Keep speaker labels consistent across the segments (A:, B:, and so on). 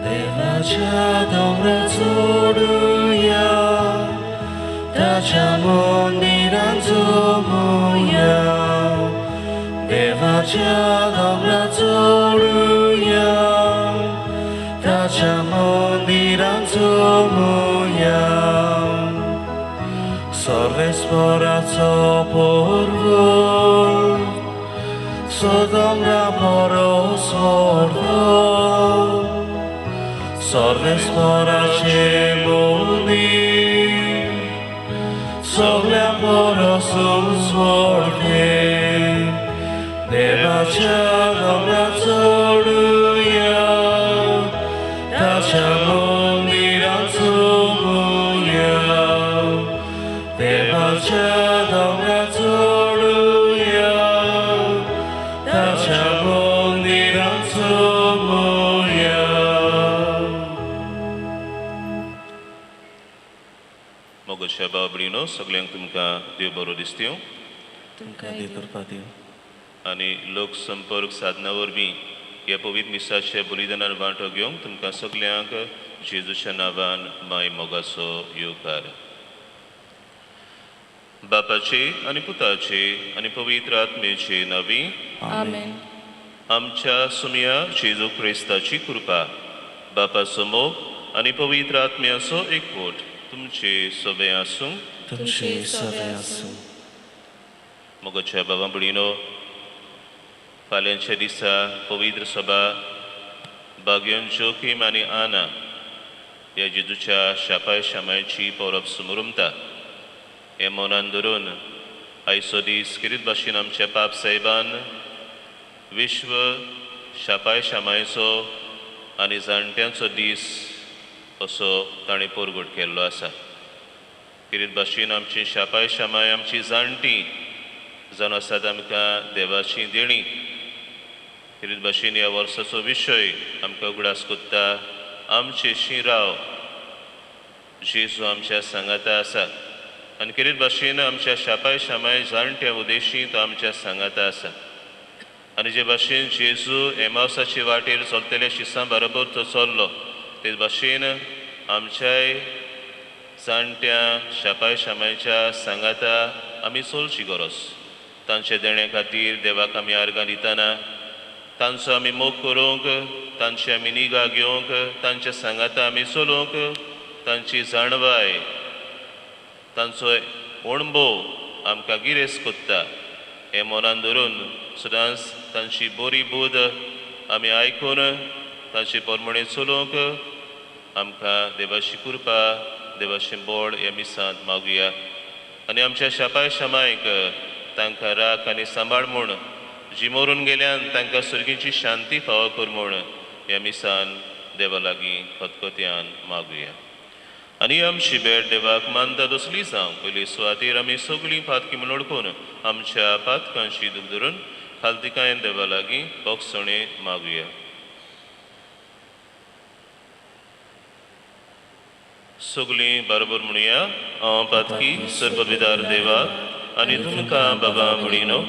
A: देवाच्या दोंगरार चडुया, ताच्या मंदिरान जमुया. देवाच्या दोंगरार चडुया, ताच्या मंदिरान जमुया. सर्वेस्पराचो पर्वत, सोदोंगरा परस स्वर्ग. सर्वेस्पराचें मंदीर सगळ्या परस स्वर्गें. देवाच्या दोंगरार चडुया, ताच्या मंदिरान जमुया. देवाच्या दोंगरार चडुया, ताच्या मंदिरान जमुया.
B: मोगाच्या भाव भयणीनो, सगल्यांक तुमकां देव बरो दिसत्यो.
A: तुमकां देव कृपा दिवं.
B: आनी लोकसंपर्क साधना वरवीं ह्या पवित्र मिसाच्या बलिदानान वांटो घेवंक तुमकां सगल्यांक जेजूच्या नांवान माय मोगाचो येवकार. बापाचे आनी पुताचे आनी पवित्र आत्मेचे नांवी.
C: आमेन.
B: आमच्या सुमया जेजू क्रिस्ताची कृपा, बापाचो मोग आनी पवित्र आत्म्याचो एकवट तुमचे सगळे आसूं.
A: तुमचे सगळे आसूं.
B: मोगाच्या बाबा भयणीनो, फाल्यांच्या दिसा पवित्र सभा बागयन जोकीम आनी आना ह्या जेजूच्या शापाय शामायची परब सुमरुमता. हें मनान धरून आयचो दीस खेरीत भाशेन आमच्या पाप साहेबान विश्व शापाय शामायचो आनी जाणट्यांचो दीस असो ताणें परगट केल्लो आसा. खेरीत भाशेन आमची शापाय शामाय, आमची जाणटी जावन आसात आमकां देवाची देणी. खेरीत भाशेन ह्या वर्साचो विशय आमकां उगडास कोत्ता, आमचे शिराव जेजू आमच्या सांगाता आसा. आनी खेरीत भाशेन आमच्या शापाय शामाय जाणट्या उदेशी तो आमच्या सांगाता आसा. आनी जे भाशेन जेजू एमावसाचे वाटेर चलतल्या शिसां बरोबर तो चल्लो, तेच भाशेन आमच्याय जाणट्या शापाय शामायच्या सांगाता आमी चलची गरज. तांच्या देण्या खातीर देवाक आमी आर्गां दितना तांचो आमी मोग करूंक, तांची आमी निगा घेवंक, तांच्या सांगाता आमी चलूंक, तांची जाणवाय, तांचो अणभव आमकां गिरेस्त कोत्ता. हें मनान धरून सदांच तांची बरी बूद आमी आयकून तांचे प्रमाणे चलूंक आमकां देवाची कृपा, देवाचें बळ ह्या मिसांत मागुया. आनी आमच्या शापाय शामायक तांकां राख आनी सांबाळ म्हूण, जी मरून गेल्यान तांकां सर्गीची शांती फावो कर म्हूण ह्या मिसान देवा लागीं खतखत्यान मागुया. आनी आमची भेट देवाक मानता तसली जावं. पयली सुवातेर आमी सगळीं पातकी म्हूण ओळखून आमच्या पातकांची दूख धरून खालतिकायेन देवा लागीं बोगसणें मागुया. सगळीं बरोबर म्हणुया, हांव पातकी सर्वविदार देवाक आनी तुमकां बाबा भयणीनो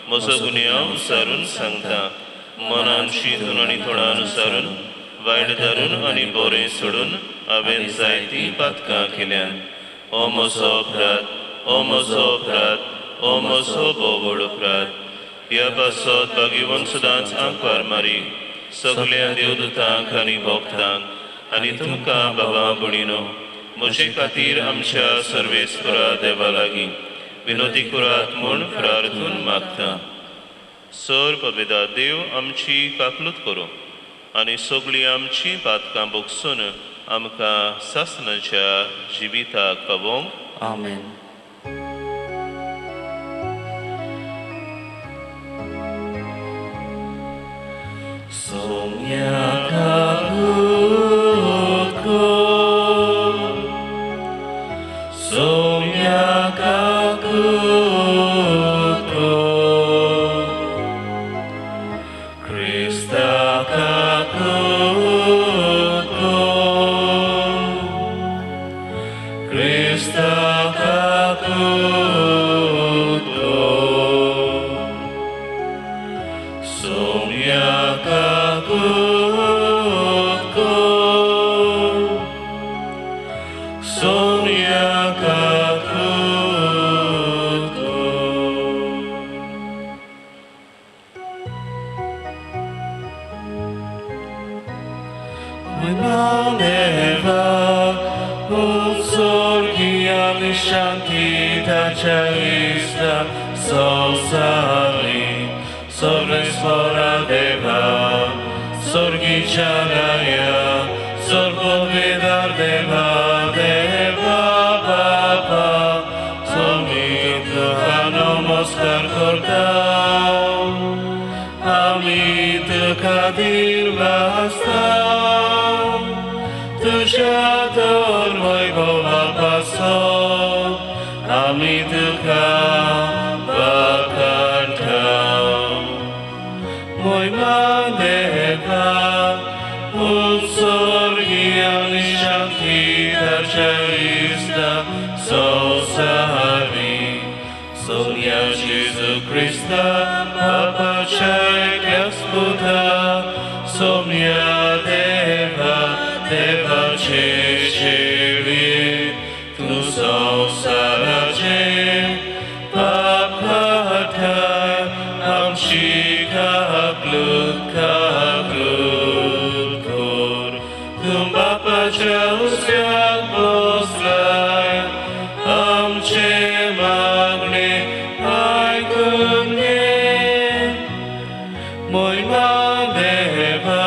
B: म्हजो गुन्यांव सारून सांगता. मनान चिंतून आनी तोंडान सारून, वायट धरून आनी बरें सोडून हांवें जायतीं पातकां केल्यान. ओ म्हजो अपराध, ओ म्हजो अपराध, ओ म्हजो भोव अपराध. ह्या पासत भाग्यवंत सदांच आंकवार मारी, सगल्या देवदूतांक आनी भक्तांक आनी तुमकां बाबा भयणीनो म्हजे खातीर आमच्या सर्वेस्परा देवा लागीं विनोदी करात म्हूण प्रार्थून मागता. सर पवित्र देव आमची काकलूत करूं आनी सगळीं आमची पातकां भोगसून आमकां सासणाच्या जिविताक पावोवंक.
A: आमेन. सोम्या काकूत कर, सोम्या काकूत कर, क्रिस्ता काकूत कर, क्रिस्ता काकूत कर, सोम्या काकूत कर. Maneva, utsorgiani shanti tachaista sosari, sorvesvara deva, sorgicharaya, sorgovedar deva, deva baba, somit namaskar korta, amit kadir vasta, तुझ्या वैभवापासून आमी तुका वाखाणटा. मोयमा देवा, उत्सर्गी आनी शांती ताच्या इश्टा संवसारी, सोन्या जेजू क्रिस्ता बापाच्या एकल्याच पुता, सोम्या देवा देवाचे शेवी, तूं संवसाराचे पाप काडटाय, आमची काकलूत काकलूत कर. तूं बापाच्या उस्त्याक बसलाय, आमचे मागणे आयकून घे. मोयमा देवा,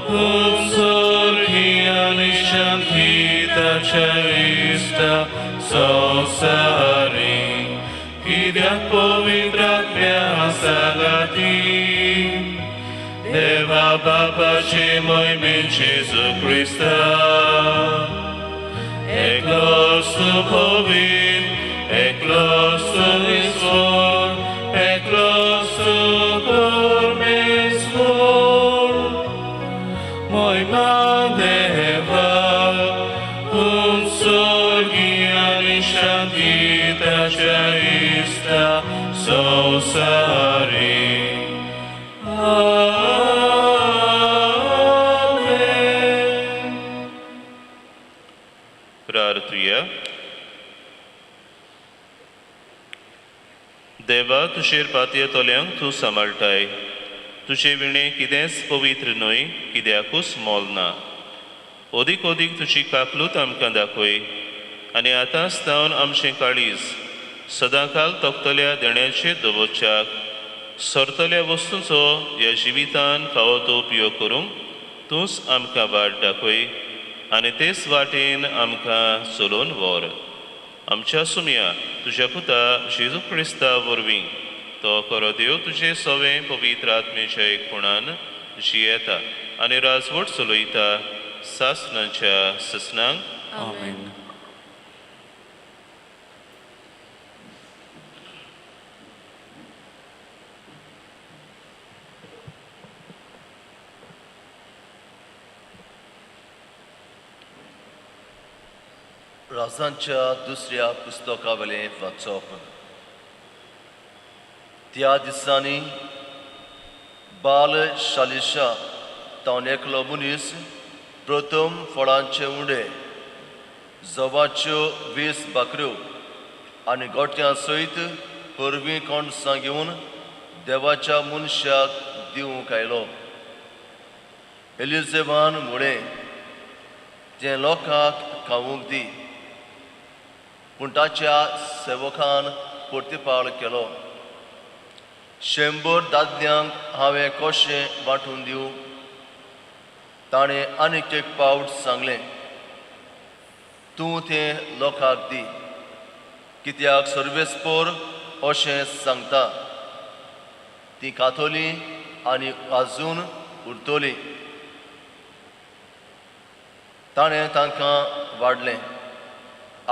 A: उत्सर्गी आनी शांती ताच्या इश्टा संवसारी, कित्याक पवित्र आत्म्या सांगाती, देवा बापाचे मोहिमेन जेजू क्रिस्ता, एकलोच तूं पवित्र, एकलोच तूं ईश्वर, एकलोच तूं परमेश्वर, मोहिमा देवा, उत्सर्गी आनी शांती ताच्या इश्टा संवसारी. आमेन.
B: प्रार्थुया. देवा, तुजेर पातयेतल्यांक तूं सांबाळटाय, तुजे विणें कितेंच पवित्र न्हय, कित्याकूच मोल ना. अदीक अदीक तुजी काकलूत आमकां दाखय आनी आतांच तावन आमचें काळीज सदांकाल तोखतल्या देण्याचे दवरच्याक सरतल्या वस्तूंचो ह्या जिवितान फावो तो उपयोग करूंक तूंच आमकां वाट दाखय आनी तेच वाटेन आमकां चलोवन व्हर. आमच्या सुमया तुज्या पुता जेजू क्रिस्ता वरवीं, तो खरो देव तुजे सवें पवित्र आत्मेच्या एकपणान जियेता आनी राजवट चलयता सासणाच्या ससनांक.
A: आमेन.
C: राजांच्या दुसऱ्या पुस्तकावेलें वाचप. त्या दिसांनी बाल शालिशा तावन एकलो मनीस प्रथम फळांचे उंडे, जवाच्यो 20 भाकऱ्यो आनी गोट्यां सयत हरवीं कणसां घेवन देवाच्या मनशाक दिवंक आयलो. एलिजेवान म्हळें, तें लोकांक खावंक दी. पूण ताच्या सेवकान प्रतिपाळ केलो, 100 दादल्यांक हांवें कशें वांटून दिवं? ताणें आनीक एक पावट सांगलें, तूं तें लोकांक दी, कित्याक सर्वेस्पोर अशें सांगता, ती खातली आनी आजून उरतली. ताणें तांकां वाडलें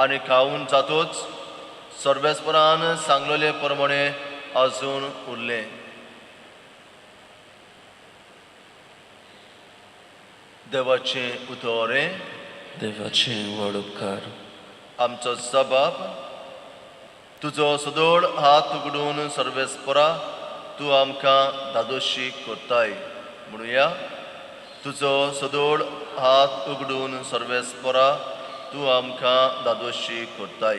C: आनी खावन जातोच सर्वेस्परान सांगलेले प्रमाणे आजून उरलें. देवाचें उतर.
A: देवाचें व्हड उपकार.
C: आमचो सबाब, तुजो सदोळ हात उगडून सर्वेस्परा तूं आमकां धादोशी करताय. म्हणुया, तुजो सदोळ हात उगडून सर्वेस्परा तूं आमकां धादोशी करताय.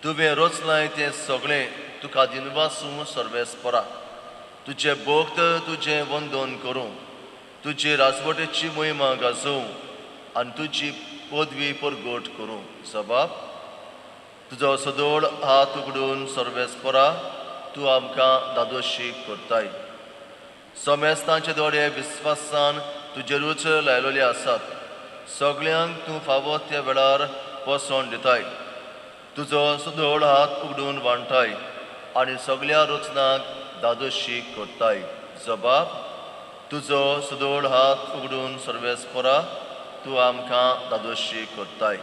C: तुवें रचलाय तें सगळें तुका दिनवासूं सर्वेस्परा, तुजें भक्त तुजें वंदन करूं, तुजी राजवटेची मोहिमा गाजोवं आनी तुजी पदवी परगट करूं. जबाब तुजो सदोळ हात उगडून सर्वेस्परा तूं आमकां दादोशी करताय. समेस्तांचे दोळे विस्वासान तुजेरूच लायलेले आसात. सगळ्यांक तूं फावो त्या वेळार पोसवण दिताय. तुजो सदोळ हात उगडून वांटाय आनी सगळ्या रचनाक दादोशी करताय. जबाब तुजो सदोळ हात उगडून सर्वेस्परा तूं आमकां दादोशी करताय.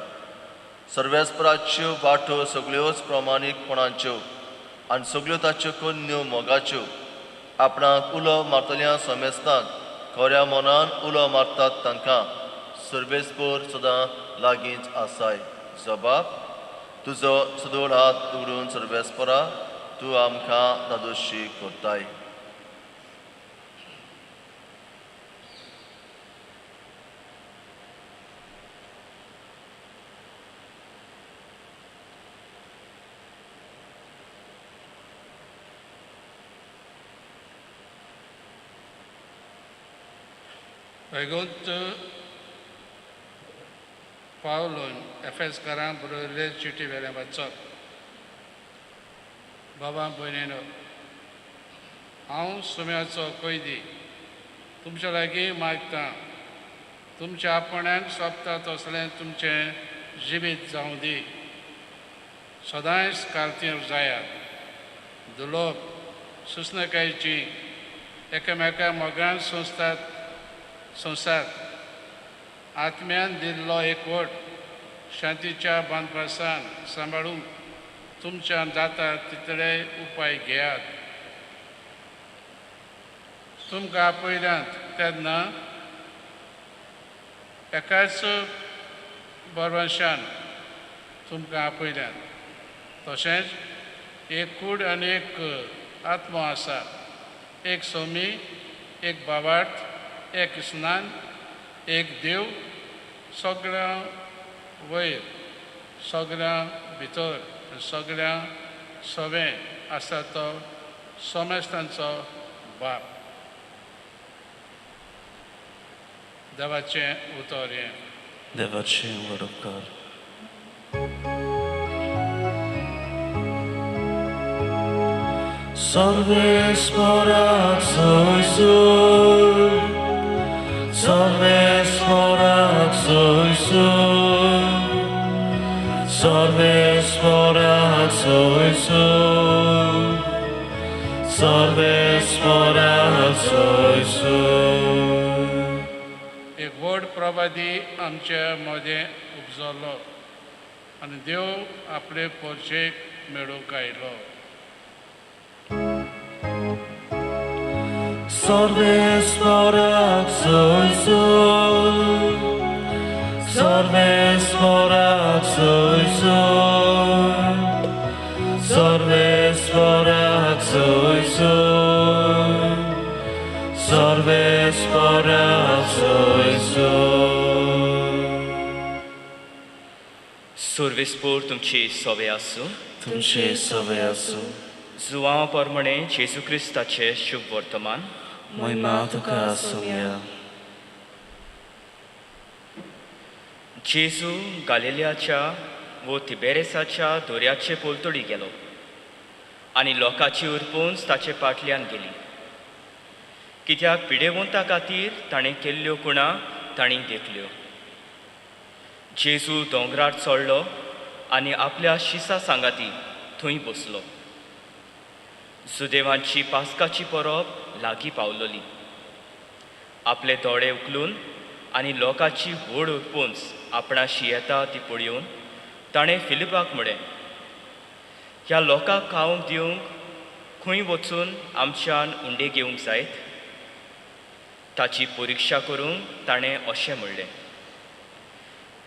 C: सर्वेस्पराच्यो वाटो सगळ्योच प्रमाणीकपणाच्यो आनी सगळ्यो ताच्यो कन्यो मोगाच्यो. आपणाक उलो मारतल्या समेस्तांक खऱ्या मनान उलो मारतात तांकां सर्वेस्पर सदां लागींच आसाय. जबाब तुजो सदोळ हात उगडून सर्वेस्परा तूं आमकां दादोशी करताय.
D: वैगुंत पावलून एफेसकारांक बरयल्ले चिटी वेल्यान वाचप. बाबा भयणीनो, हांव सुम्याचो कैदी तुमच्या लागीं मागतां, तुमच्या आपणाक सोंपता तसलें तुमचें जिवीत जावं दी. सदांच कार्तीर जायात, दुलोप सुचणकायची एकामेका मोगान संस्तात संवसार आत्म्यान दिल्लो एकवट शांतीच्या बांदपासान सांबाळूंक तुमच्यान जाता तितले उपाय घेयात. तुमकां आपयल्यात तेन्ना एकाच बरवंशान तुमकां आपयल्यात. तशेंच एक कूड आनी एक आत्मो आसा, एक सोमी, एक भावार्थ, एक स्नान, एक देव, सगळ्यां वयर, सगळ्यां भितर, सगळ्यां सवें आसा तो समेस्तांचो बाप. देवाचें उतर हें.
A: देवाचें वडोपकार. सर्वेस्पराक सोयसूर, सर्वेस्पराक सोयसूर, सर्वेस्पराक सोयसूर, सर्वेस्पराक सोयसूर.
D: एक व्हड प्रवादी आमच्या मदें उपजलो आनी देव आपले पोरचेक मेळूंक आयलो.
A: सर्वेस्पराक सोयसूर, सर्वेस्पराक सोयसूर, सर्वेस्पराक सोयसूर, सर्वेस्पराक सोयसूर.
E: सर्वेस्पोर तुमची सवे आसूं.
A: तुमचे सवे आसूं.
E: जुवांव परमणे जेजू क्रिस्ताचें शुभ वर्तमान.
A: महिमा तुका आसूया.
E: जेजू गालिलियाच्या वो तिबेरेसाच्या दर्याचे पलतडी गेलो आनी लोकांची उरपून ताचे फाटल्यान गेली, कित्याक पिडेवंता खातीर ताणें केल्ल्यो कुणा तांणी देखल्यो. जेजू दोंगरार चडलो आनी आपल्या शिसा सांगाती थंय बसलो. जुदेवांची पास्काची परब लागीं पावलोली. आपले दोळे उखलून आनी लोकांची व्हड उरपूंच आपणाशी येता ती पळोवन ताणें फिलिपाक म्हळें, ह्या लोकांक खावंक दिवंक खंय वचून आमच्यान उंडे घेवंक जायत? ताची परिक्षा करूंक ताणें अशें म्हणलें,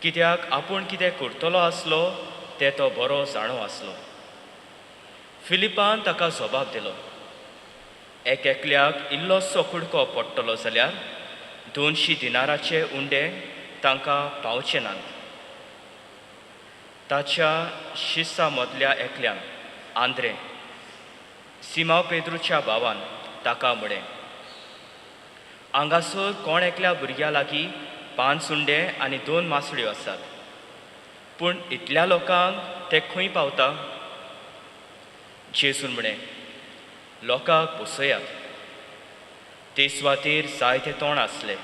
E: कित्याक आपूण कितें करतलो आसलो तें तो बरो जाणो आसलो. फिलिपान ताका जबाब दिलो, एक एकल्याक इल्लोसो कुडको पडटलो जाल्यार 200 दिनाराचे उंडे तांकां पावचे नात. ताच्या शिस्सा मदल्या एकल्यान, आंद्रे, सिमाव पेद्रूच्या भावान ताका म्हळें, हांगासर कोण एकल्या भुरग्या लागीं 5 उंडे आनी 2 मासळ्यो आसात, पूण इतल्या लोकांक ते खंय पावता? जेजून म्हळें, लोकांक बसयात. ते सुवातेर जायते तोंड आसले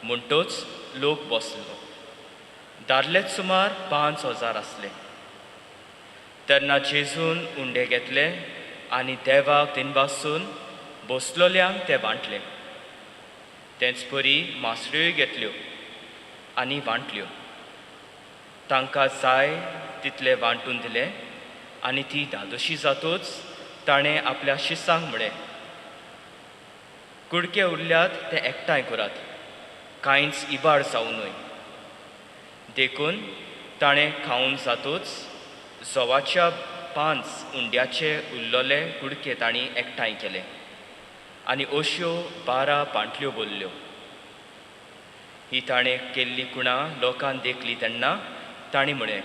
E: म्हणटच लोक बसलो. दादलेच सुमार 5000 आसले. तेन्ना जेजून उंडे घेतले आनी देवाक दिनवासून बसलोल्यांक ते वांटले. तेंच परी मासळ्योय घेतल्यो आनी वांटल्यो. तांकां जाय तितले वांटून दिले आनी ती धादोशी जातूच ताणें आपल्या शिसांक म्हळें, कुडके उरल्यात ते एकठांय करात, कांयच इबाड जावं न्हय. देखून ताणें खावन जातूच जवाच्या 5 उंड्याचे उरलेले कुडके तांणी एकठांय केले आनी अश्यो 12 पांटल्यो भरल्यो. ही ताणें केल्ली कुणा लोकान देखली तेन्ना तांणी म्हळें,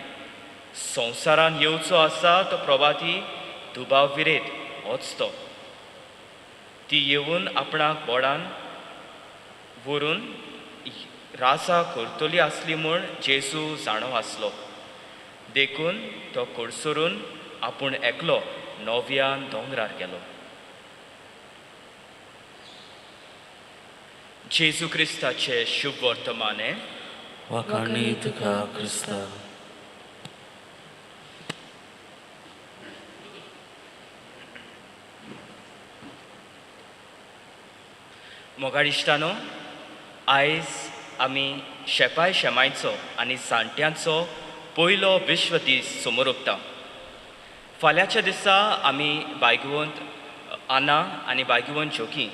E: संवसारान येवचो आसा तो प्रभाती दुबाव विरेत होच तो. ती येवन आपणाक बोडान व्हरून राजा करतली आसली म्हूण जेजू जाणो आसलो. देखून तो कडसरून आपूण एकलो नव्यान दोंगरार गेलो. जेजू क्रिस्ताचे शुभ वर्तमाने.
A: वाखाणी तुका क्रिस्ता.
E: मोगाळ इश्टानो, आयज आमी शेपाय शेमायचो आनी जाणट्यांचो पयलो विश्व दीस समोर उरता. फाल्यांच्या दिसा आमी बायगुवंत आना आनी बायगुवंत जोकी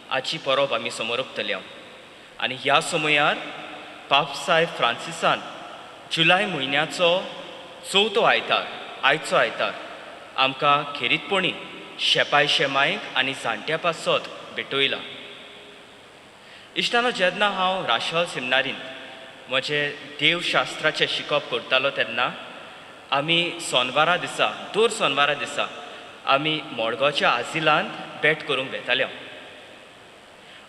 E: हाची परब आमी समोर उरतले. आनी ह्या समयार पापसाय फ्रांसिसान जुलय म्हयन्याचो चवथो आयतार, आयचो आयतार आमकां खेरीतपणी शेपाय शेमायक आनी जाणट्या पासत भेटयला. इश्टानो, जेन्ना हांव राशल सेमिनारींत म्हजें देवशास्त्राचें शिकप करतालो तेन्ना आमी सोनवारा दिसा, दर सोनवारा दिसा आमी मडगांवच्या आजिलांत भेट करूंक वेताले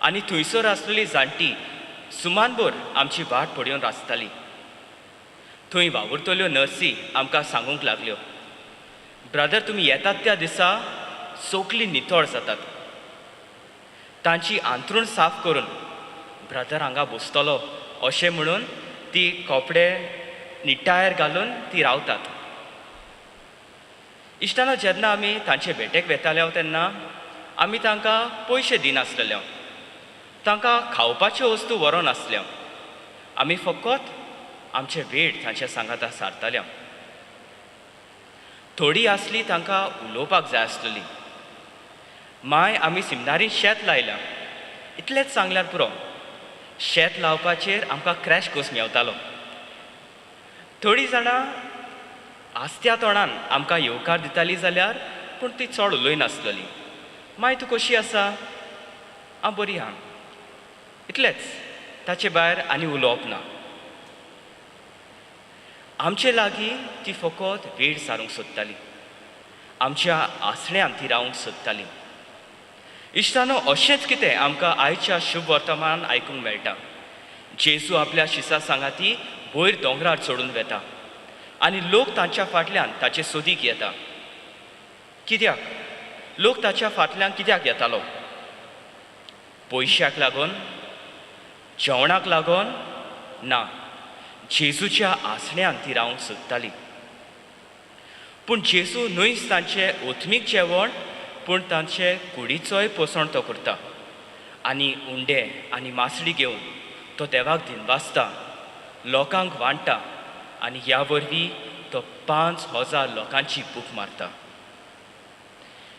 E: आनी थंयसर आसलेली जाणटी सुमानभर आमची वाट पळोवन आसताली. थंय वावुरतल्यो नर्सी आमकां सांगूंक लागल्यो, ब्रदर तुमी येतात त्या दिसा सगळीं नितळ जातात, तांची आंतरूण साफ करून ब्रदर हांगा बसतलो अशें म्हणून ती कपडे निटायर घालून ती रावतात. इश्टानो, जेन्ना आमी तांचे भेटेक वेताले तेन्ना आमी तांकां पयशे दिनासलेले, तांकां खावपाच्यो वस्तू व्हरोन आसल्यो, आमी फकत आमचे वेळ तांच्या सांगाता सारताले. थोडी आसली तांकां उलोवपाक जाय आसलेली. माय आमी सिमनारीन शेत लायलां इतलेंच सांगल्यार पुरो, शेत लावपाचेर आमकां क्रॅश कोर्स मेवतालो. थोडीं जाणां आस्त्या तोंडान आमकां येवकार दिताली जाल्यार पूण ती चड उलयनासलेली. माय तूं कशी आसा? हांव बरी आहा, इतलेंच, ताचे भायर आनी उलोवप ना. आमचे लागीं ती फकत वेळ सारूंक सोदताली, आमच्या आसण्यान ती रावंक सोदताली. इश्टानो, अशेंच कितें आमकां आयच्या शुभ वर्तमान आयकूंक मेळटा. जेजू आपल्या शिसा सांगाती वयर दोंगरार चडून वेता आनी लोक तांच्या फाटल्यान ताचे सोदीक येता. कित्याक लोक ताच्या फाटल्यान कित्याक येतालो? पयशाक लागून, जेवणाक लागून ना, जेजूच्या आसण्यान ती रावंक सोदताली. पूण जेजू न्हयच तांचें ओथमीक जेवण पूण तांचे कुडीचोय पोसण तो करता आनी उंडे आनी मासळी घेवन तो देवाक दिनवासता, लोकांक वांट्टा आनी ह्या वरवीं तो 5000 लोकांची भूक मारता.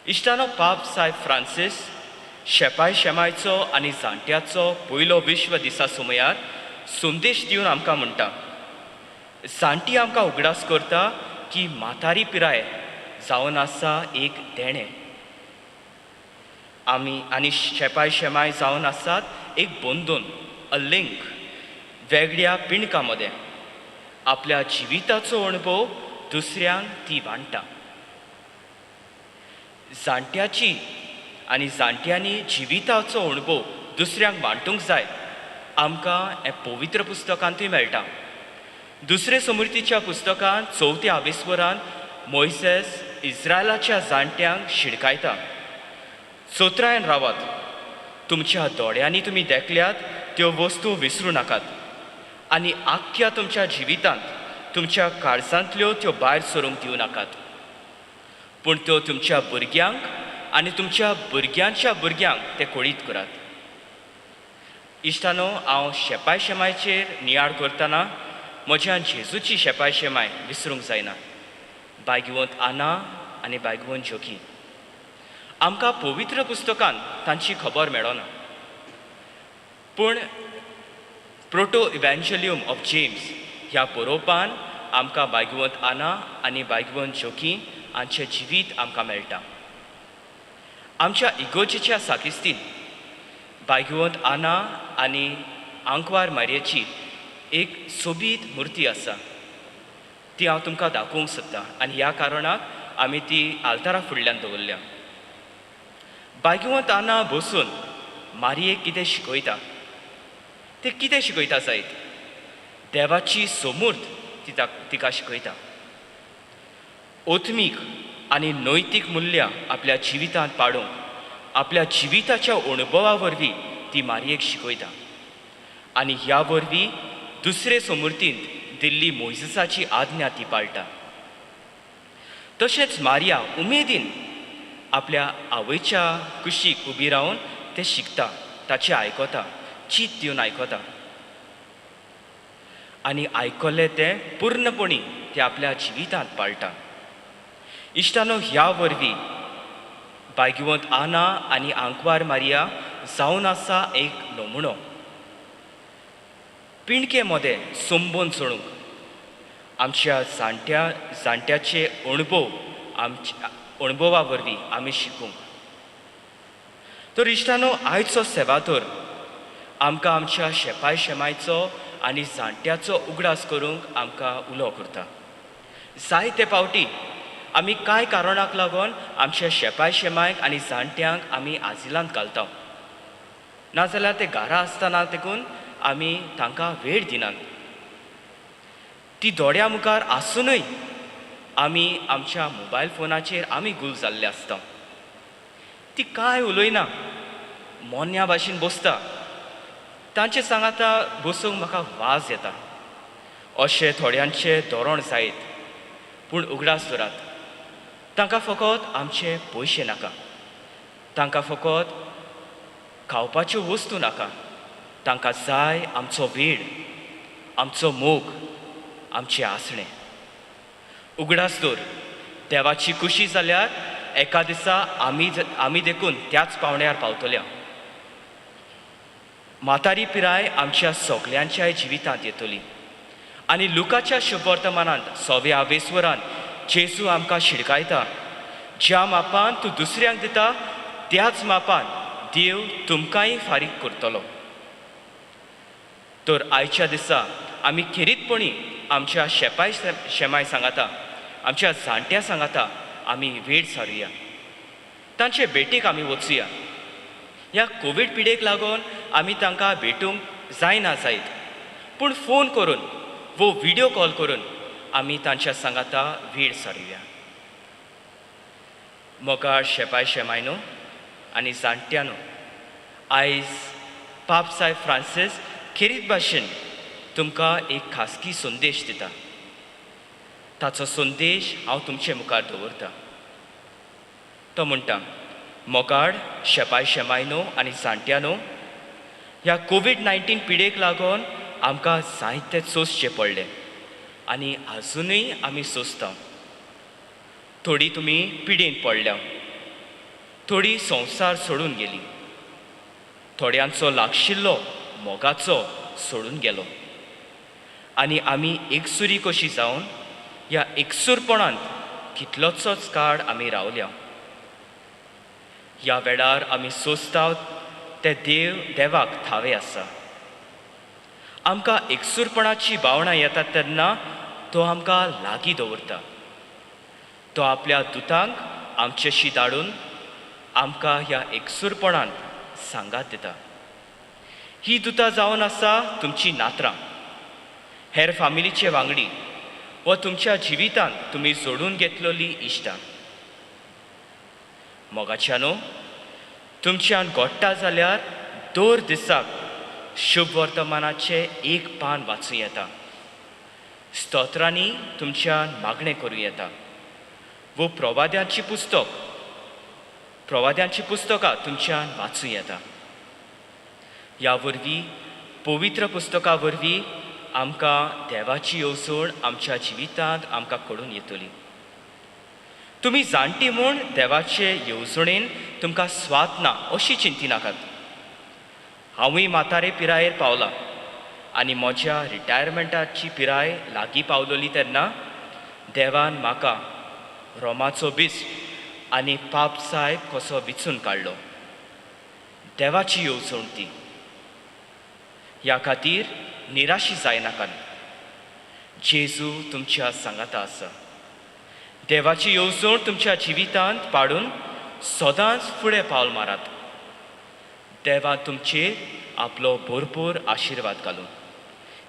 E: इश्टानो, पाप साहेब फ्रांसीस शेपाय शेमायचो आनी जाणट्याचो पयलो विश्व दिसा समयार संदेश दिवन आमकां म्हणटा, जाणटी आमकां उगडास करता की म्हातारी पिराय जावन आसा एक देणें, आमी आनी शेपाय शेमाय जावन आसात एक बंधून, अ लिंक, वेगळ्या पिंडकां मदें आपल्या जिविताचो अणभव दुसऱ्यांक ती वांट्टा. जाणट्याची आनी जाणट्यांनी जिविताचो अणभव दुसऱ्यांक वांटूंक जाय आमकां हें पवित्र पुस्तकांतूय मेळटा. दुसरे समृद्धीच्या पुस्तकांत चवथ्या आवेस्वरान मोयसेस इस्रायलाच्या जाणट्यांक शिडकायता, चोत्रायन रावात, तुमच्या दोळ्यांनी तुमी देखल्यात त्यो वस्तू विसरूं नाकात आनी आख्ख्या तुमच्या जिवितांत तुमच्या काळजांतल्यो त्यो भायर सरूंक दिवं नाकात, पूण त्यो तुमच्या भुरग्यांक आनी तुमच्या भुरग्यांच्या भुरग्यांक ते कळीत करात. इश्टानो, हांव शेपाय शेमायचेर नियाळ करतना म्हज्या जेजूची शेपाय शेमाय विसरूंक जायना. बायगिवंत आना आनी बायगिवंत जोकी. आमकां पवित्र पुस्तकान तांची खबर मेळना, पूण प्रोटो इव्हँजेलियम ऑफ जेम्स ह्या बरोवपान आमकां बायगिवंत आना आनी बायगिवंत जोकी हांचें जिवीत आमकां मेळटा. आमच्या इगोर्जेच्या साकिस्तीन बायगिवंत आना आनी आंकवार मारयेची एक सोबीत मुर्ती आसा, ती हांव तुमकां दाखोवंक सोदतां आनी ह्या कारणाक आमी ती आल्तारा फुडल्यान दवरल्या. बायगिवंत आना बसून मारयेक कितें शिकयता, ते कितें शिकयता जायत, देवाची सोमूर्त तिका शिकयता. ओत्मीक आनी नैतीक मुल्यां आपल्या जिवितांत पाडूंक आपल्या जिविताच्या अणभवा वरवीं ती मारयेक शिकयता आनी ह्या वरवीं दुसरे समूर्तींत दिल्ली मोयजेसाची आज्ञा ती पाळटा. तशेंच मारिया उमेदीन आपल्या आवयच्या कुशीक उबी रावन तें शिकता, ताचें आयकता, चीत दिवन आयकता आनी आयकल्लें तें पूर्णपणी तें आपल्या जिवितांत पाळटा. इश्टानो, ह्या वरवीं बायगिवंत आना आनी आंकवार मारिया जावन आसा एक नमुनो पिंडके मदें संबंद चोणूंक आमच्या जाणट्याचे अणभव आमच्या अणभवा वरवीं आमी शिकूंक. तर इश्टानो, आयचो सेवातोर आमकां आमच्या शेपाय शेमायचो आनी जाणट्याचो उगडास करूंक आमकां उलो करता. जायते फावटी आमी कांय कारणाक लागून आमच्या शेपाय शेमायक आनी जाणट्यांक आमी आजिलांत घालता, नाजाल्यार ते घरा आसतना देखून आमी तांकां वेळ दिनात. ती दोळ्या मुखार आसुनूय आमी आमच्या मोबायल फोनाचेर आमी गुल जाल्ले आसता. ती कांय उलयना, मोन्या भाशेन बसता, तांचे सांगाता बसूंक म्हाका वाज येता अशें थोड्यांचें धोरण जायत. पूण उगडास दवरात, तांकां फकत आमचे पयशे नाका, तांकां फकत खावपाच्यो वस्तू नाका, तांकां जाय आमचो वेळ, आमचो मोग, आमचें आसणें. उगडास दवर, देवाची खुशी जाल्यार एका दिसा आमी देखून त्याच पावंड्यार पावतल्या. म्हातारी पिराय आमच्या सगल्यांच्याय जिवितांत येतली आनी लुकाच्या शुभवर्तमानांत सव्या आवेस्वरान जेजू आमकां शिडकायता, ज्या मापान तूं दुसऱ्यांक दिता त्याच मापान देव तुमकांय फारीक करतलो. तर आयच्या दिसा आमी खेरीतपणी आमच्या शेपाय शेमाय सांगाता, आमच्या जाणट्या सांगाता आमी वेळ सारुया, तांचे भेटीक आमी वचुया. ह्या कोवीड पिडेक लागून आमी तांकां भेटूंक जायना जायत, पूण फोन करून वो व्हिडियो कॉल करून आमी तांच्या सांगाता वेळ सारुया. मोगाळ शेपाय शेमायनो आनी जाणट्यानो, आयज पाप साहेब फ्रांसीस खेरीत भाशेन तुमकां एक खासगी संदेश दिता. ताचो संदेश हांव तुमचे मुखार दवरता. तो म्हणटा, मोगाळ शेपाय शेमायनो आनी जाणट्यानो, ह्या कोवीड-19 पिडेक लागून आमकां जायते सोंसचें पडलें आनी आजुनूय आमी सोंसता. थोडी तुमी पिडेन पडल्या, थोडी संवसार सोडून गेली, थोड्यांचो लागशिल्लो मोगाचो सोडून गेलो आनी आमी एकसुरी कशी जावन ह्या एकसूरपणांत कितलोसोच काळ आमी रावल्या. ह्या वेळार आमी सोंसता ते देवाक थावे आसा. आमकां एकसूरपणाची भावना येतात तेन्ना तो आमकां लागीं दवरता. तो आपल्या दुतांक आमचेशी धाडून आमकां ह्या एकसूरपणांत सांगात दिता. ही दुतां जावन आसा तुमची नात्रां, हेर फामिलीचे वांगडी व तुमच्या जिवितांत तुमी जोडून घेतलेली इश्टां. मोगाच्यानो, तुमच्यान घडटा जाल्यार दर दिसाक शुभ वर्तमानाचें एक पान वाचूं येता. स्तोत्रांनी तुमच्यान मागणें करूं येता वो प्रवाद्यांची पुस्तकां तुमच्यान वाचूं येता. ह्या वरवीं पवित्र पुस्तका वरवीं आमकां देवाची येवजण आमच्या जिवितांत आमकां कळून येतली. तुमी जाणटी म्हूण देवाचे येवजणेन तुमकां स्वात ना अशी चिंतिनाकात. हांवूय म्हातारे पिरायेर पावलां आनी म्हज्या रिटायरमेंटाची पिराय लागीं पावलोली तेन्ना देवान म्हाका रोमाचो बिस्प आनी पाप सायब कसो विचून काडलो. देवाची येवजण ती. ह्या खातीर निराशी जायनाकात. जेजू तुमच्या सांगाता आसा. देवाची येवजण तुमच्या जिवितांत पाडून सदांच फुडें पावल मारात. देवा तुमचेर आपलो भरपूर आशिर्वाद घालून.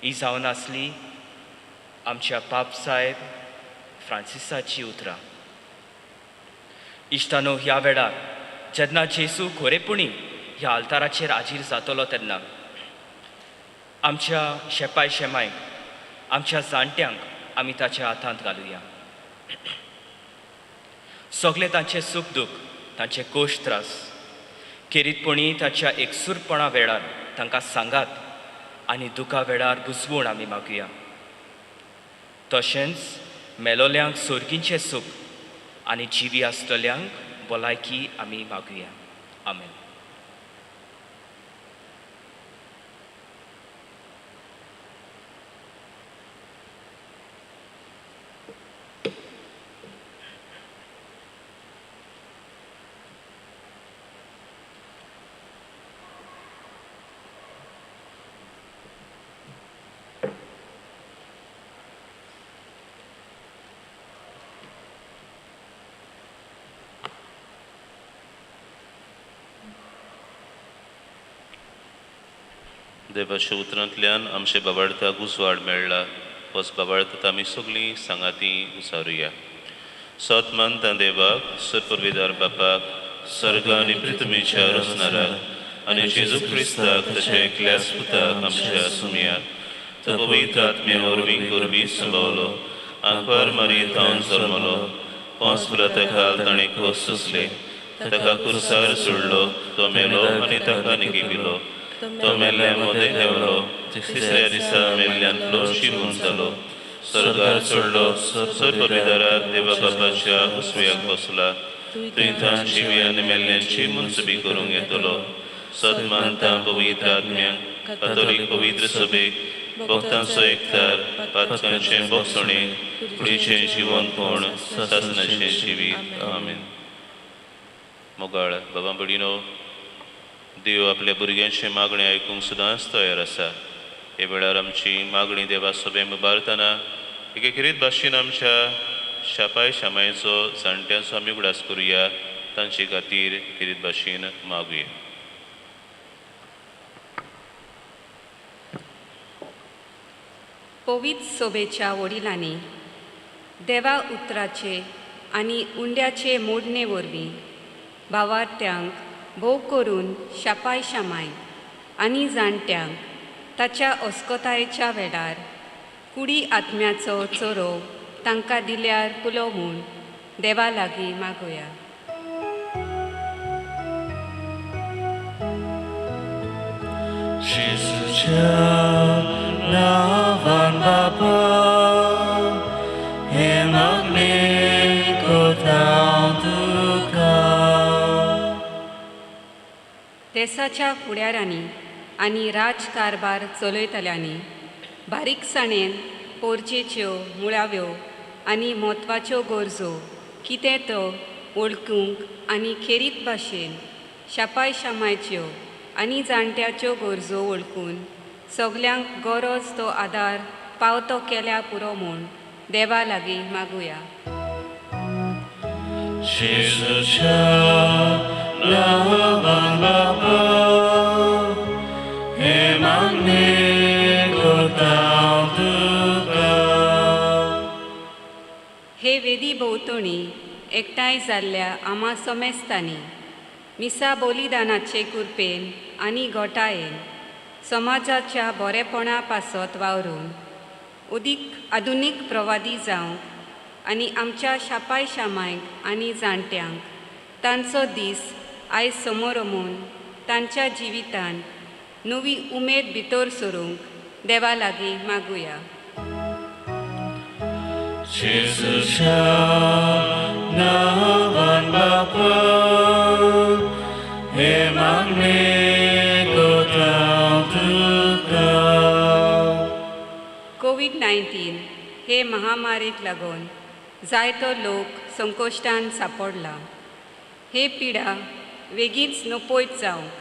E: ही जावन आसली आमच्या पाप सायब फ्रांसिसाची उतरां. इश्टानो, ह्या वेळार जेन्ना जेजू खरेपणी ह्या आल्ताराचेर हाजीर जातलो तेन्ना आमच्या शेपाय शेमायक, आमच्या जाणट्यांक आमी ताच्या हातांत घालुया. सगळे तांचे सूख दूख, तांचे कोश त्रास खेरीतपणी ताच्या एकसूरपणा वेळार तांकां सांगात आनी दुखा वेळार बुजवण आमी मागुया. तशेंच मेलोल्यांक सोर्गींचें सूख आनी जिवी आसतल्यांक भलायकी आमी मागुया. आमेन.
B: देवाच्या उतरांतल्यान आमचे बाबार्थाक उजवाड मेळ्ळा. होच बाबार्थ आमी सगळीं सांगाती उचारुया. सत मानता देवाक, सरपरवेदार बापाक, सर्ग आनी पृथ्वीच्या रचणाराक आनी जेजू क्रिस्ताक तशें एकल्याच पुताक आमच्या सुमयाक, तो पवित्र आत्म्या वरवीं गोरवी संभवलो, आंकवार मारये थावन जल्मलो, पोंस पुराता खाल ताणें खोस सोंसले, ताका कुर्सार सोडलो, तो मेलो आनी ताका निगिपिलो, तो मेल्ल्या मदें देंवलो, तिसऱ्या दिसा मेल्ल्यांतलो शिवून जालो, स्वर्गार चडलो, सरपरवेदाराक देवा बापाच्या उसव्याक बसला, थंय थावन जिवी आनी मेल्ल्यांची मुनसुबी करूंक येतलो. सत मानता पवित्र आत्म्यांक, कातोलीक पवित्र सभेक, भक्तांचो एकतार, पातकांचें बोगसणें, कुडीचें जिवनपण, सासणाचें जिवीत. आमेन. मोगाळ बाबा भयणीनो, देव आपल्या भुरग्यांचें मागणें आयकूंक सदांच तयार आसा. हे वेळार आमची मागणी देवा सभे मुबारतना एके खेरीत भाशेन आमच्या शापाय शामायचो जाणट्यांचो आमी उगडास करुया. तांचे खातीर खेरीत भाशेन मागुया.
F: पवित्र सोबेच्या वडिलांनी देवा उतराचे आनी उंड्याचे मोडणे वरवीं भावार्थ्यांक भोव करून शापाय शामाय आनी जाणट्यांक ताच्या अस्कतायेच्या वेळार कुडी आत्म्याचो चरो तांकां दिल्यार पुलो म्हूण देवा लागीं मागोया.
A: जेजूच्या नांवान बापा हे मागणें करता तुका.
F: देसाच्या फुडाऱ्यांनी आनी राजकारभार चलयतल्यांनी बारीकसाणेन पोरचेच्यो मुळाव्यो आनी म्हत्वाच्यो गरजो कितें तो वळखूंक आनी खेरीत भाशेन शापाय शामायच्यो आनी जाणट्याच्यो गरजो वळखून सगल्यांक गरज तो आदार पावतो केल्या पुरो म्हूण देवा लागीं मागुया.
A: जेजूच्या नांवान बापा हे मागणें करता हांव तुका.
F: हे वेदी भोंवतणी एकठांय जाल्ल्या आमा समेस्तांनी मिसा बलिदानाचे कृपेन आनी घोटायेन समाजाच्या बरेपणा पासत वावरून उदीक आधुनीक प्रवादी जावंक आनी आमच्या शापाय शामायक आनी जाणट्यांक तांचो दीस आयज समोरमून तांच्या जिवितान नवी उमेद भितर सरूंक देवा लागीं मागुया.
A: जेजूच्या नांवान बापा हे मागणें करता हांव तुका.
F: कोवीड-19 हे महामारीक लागून जायतो लोक संकश्टान सापडला. हे पिडा वेगींच नपयत जावंक,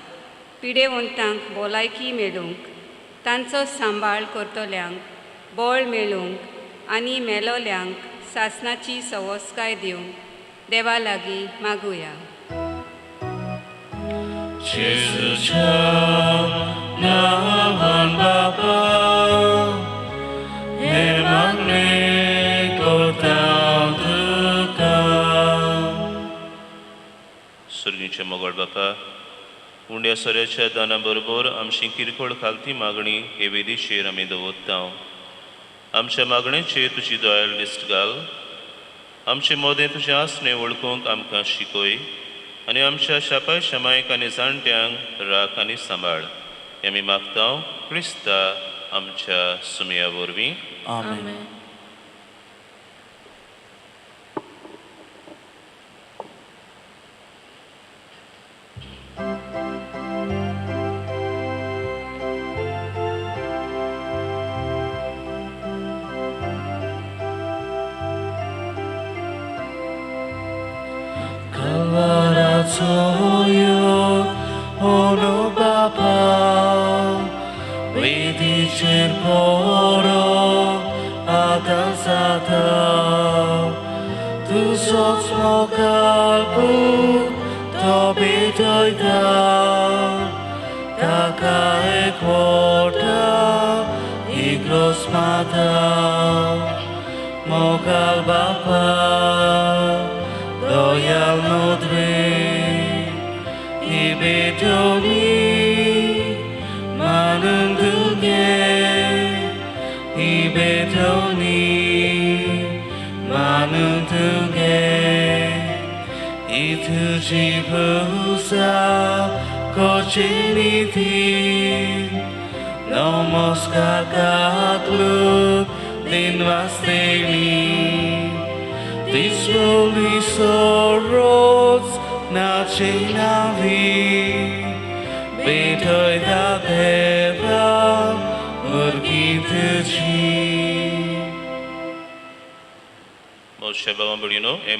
F: पिडेवंतांक भलायकी मेळूंक, तांचो सांबाळ करतल्यांक बळ मेळूंक आनी मेलोल्यांक सासणाची सवस्काय दिवंक देवा लागीं मागुया.
A: जेजूच्या नांवान बापा हे मागणें करता हांव तुका.
B: सुर्गीचे मोगळ बापा, उंड्या सोऱ्याच्या दाना बरोबर आमची किरकोळ खालती मागणी हे वेदीचेर आमी दवरता. आमच्या मागणेचेर तुजी दयाळ दिश्ट घाल. आमचे मोदें तुजें आसणें वळखूंक आमकां शिकय आनी आमच्या शापाय शमायक आनी जाणट्यांक राख आनी सांबाळ. हें आमी मागता क्रिस्ता आमच्या सुमया वरवीं.
A: आमेन.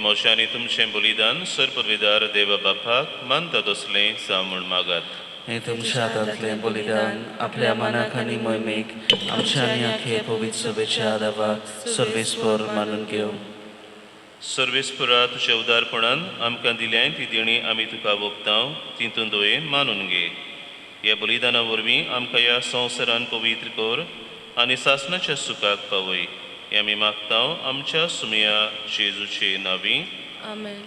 B: मोशांनी तुमचें बलिदान सरपदवीदार देवा बापाक मानता तसलें जावं म्हूण मागात.
A: हें तुमच्या हातांतलें बलिदान आपल्या मनाक आनी मोहिमेक आमच्या आनी आखे पवित्र सभेच्या आदावाक सर्वेस्पर मानून घेवं.
B: सर्वेस्परा तुज्या उदारपणान आमकां दिल्याय ती देणी आमी तुका वोगता तितून दयेन मानून घे. ह्या बलिदाना वरवीं आमकां ह्या संवसारान पवित्र कर आनी सासणाच्या सुखाक पावय. हें आमी मागता आमच्या सुमया जेजूचे नांवी.
G: आमेन.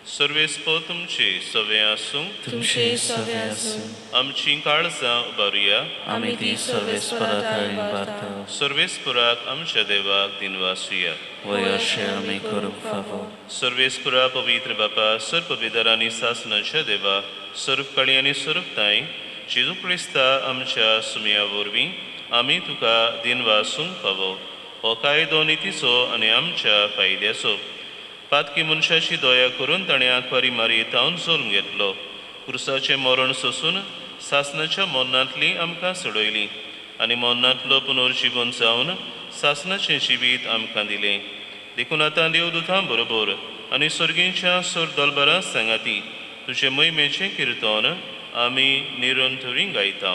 B: सर्वेस्पर तुमचे सवे आसूं.
A: तुमचे सवे आसूं.
B: आमची काळजां उबारुया.
A: आमी ती सर्वेस्परा कडेन उबारता.
B: सर्वेस्पराक आमच्या देवाक दिनवासुया.
A: वय अशें आमी करूंक फावो.
B: सर्वेस्परा पवित्र बापा, सर्वपवित्र आनी सासणाच्या देवा, सर्वकाळी आनी सर्वताय जेजू क्रिस्ता आमच्या सुमया वरवीं आमी तुका दिनवासूंक फावो. हो कायदो नितीचो आनी आमच्या फायद्याचो. पातकी मनशाची दया करून ताणें आंकवारी मारयेतावन जल्म घेतलो. क्रुसाचें मरण सोसून सासणाच्या मरणांतली आमकां सोडयली आनी मरणांतलो पुनर्जिवन जावन सासणाचें जिवीत आमकां दिलें. देखून आतां देवदूतां बरोबर आनी सर्गींच्या सोर दलबरां सांगाती तुजे मोहिमेचें किर्तन आमी निरंतरी गायता.